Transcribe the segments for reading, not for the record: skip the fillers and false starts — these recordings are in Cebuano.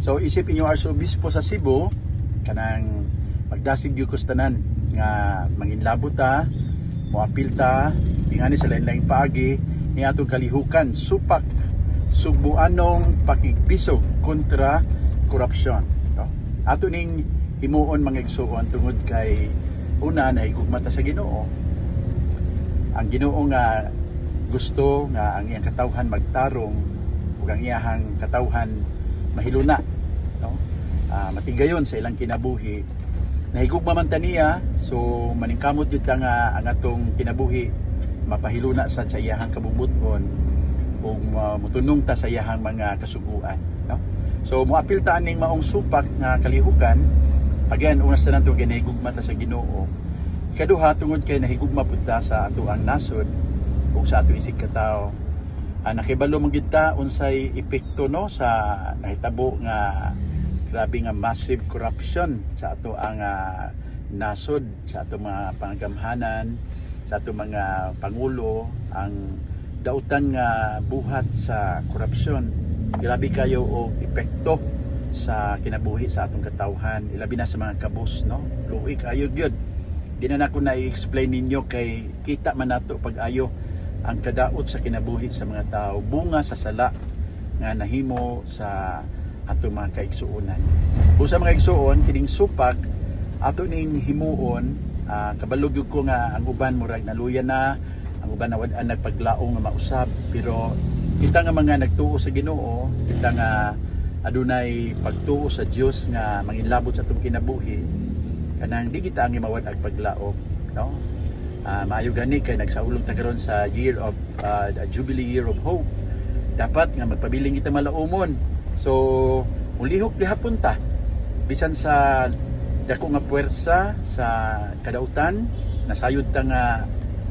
So isip inyong Arsobispo sa Cebu, kanang magdasig gyud ko sa tanan nga manginlabot ta, moapil ta, ingani sa lain-laing paagi ni atong kalihukan, Supak Sugbuanong Pakigbisog kontra korupsyon, no? Ato ning himuon, mga igsuon, tungod kay una, nahigugma ta sa Ginoo. Ang Ginoo nga gusto nga ang iyang katawhan magtarong ug ang iyahang katawhan mahiluna, no? Matigayon sa ilang kinabuhi. Nahigugma man ta niya, so maningkamot gyud ta nga ang atong kinabuhi mapahiluna sad sa iyahang kabubut-on ug motunong ta sa iyahang mga kasuguan, no? So moapil ta aning maong supak nga kalihukan. Again, una sa nato kay nahigugma ta sa Ginoo. Ikaduha, tungod kay nahigugma pud ta sa atoang nasod ug sa ato isig katawo. Nakibalo man gyud ta unsay epekto, no, sa nahitabo nga grabe nga massive corruption sa ato ang nasod, sa ato mga panggamhanan, sa ato mga pangulo. Ang dautan nga buhat sa korupsyon, grabe kayo og epekto sa kinabuhi sa atong katawhan, ilabi na sa mga kabus, no? Luoy kayo gyud. Di na nako na i-explain ninyo kay kita man nato pag-ayo ang kadaot sa kinabuhi sa mga tao, bunga sa sala nga nahimo sa ato mga kaigsuonan. Busa, mga igsuon, kining supak ato ning himuon, kabalo gyud ko nga ang uban murag naluya na, ang uban nawad-an nagpaglaong nga mausab, pero kita nga mga nagtuo sa Ginoo, kita nga adunay pagtuo sa Dios nga manginlabot sa atong kinabuhi, kanang di kita ang mawad-ag paglaom, no? Maayo gani kay nagsaulog ta karon sa year of Jubilee Year of Hope. Dapat nga magpabiling kita malaumon. So mulihok gihapon ta bisan sa dako nga puwersa sa kadautan. Nasayod ta nga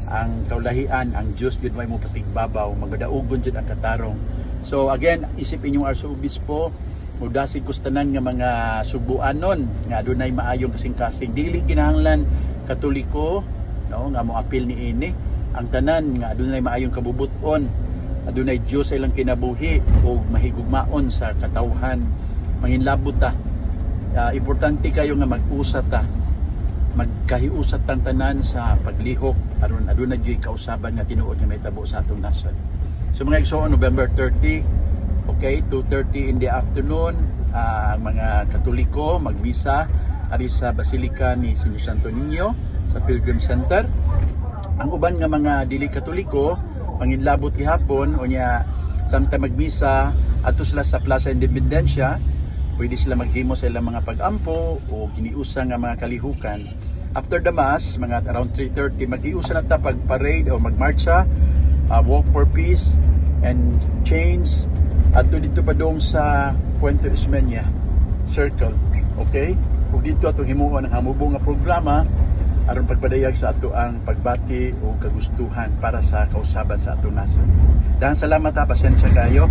ang kaulahian, ang Dios gyud may mo patigbabaw, magdaugon jud ang katarong. So again, isip inyong Arsobispo, mudasig ko sa tanan nga mga Sugbuanon nga adunay maayong kasing-kasing, dili kinahanglan Katoliko, no, nga moapil niini. Ang tanan nga adunay maayong kabubut-on, adunay Dios sa ilang kinabuhi ug mahigugmaon sa katawhan, manginlabot ta. Importante kayo nga mag-usa ta, magkahiusat tang tanan sa paglihok aron aduna gyud kausaban nga tinuod nga mahitabo sa atong nasod. So mga igsoon, November 30, okay, 2:30 in the afternoon, ang mga Katoliko magmisa ari sa Basilica ni Señor Santo Niño sa Pilgrim Center. Ang uban nga mga dili Katoliko manginlabot gihapon, unya samtang magmisa adto sila sa Plaza Independencia, pwede sila maghimo sa ilang mga pag-ampo o giniusa nga mga kalihukan. After the mass, mga around 3:30, maghiusa na ta pag-parade o magmarcha, walk for peace and change adto dito padung sa Puente Osmeña Circle. Okay? Ug dito atong himuon ang hamubong nga programa aron pagpadayag sa ato ang pagbati o kagustuhan para sa kausaban sa atong nasod. Daghang salamat ha, pasensya kayo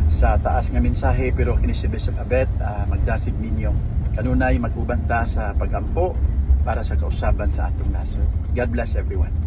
sa taas nga mensahe, pero kini si Bishop Abet, magdasig ninyo. Kanunay mag-uban ta sa pagampo para sa kausaban sa atong nasod. God bless everyone.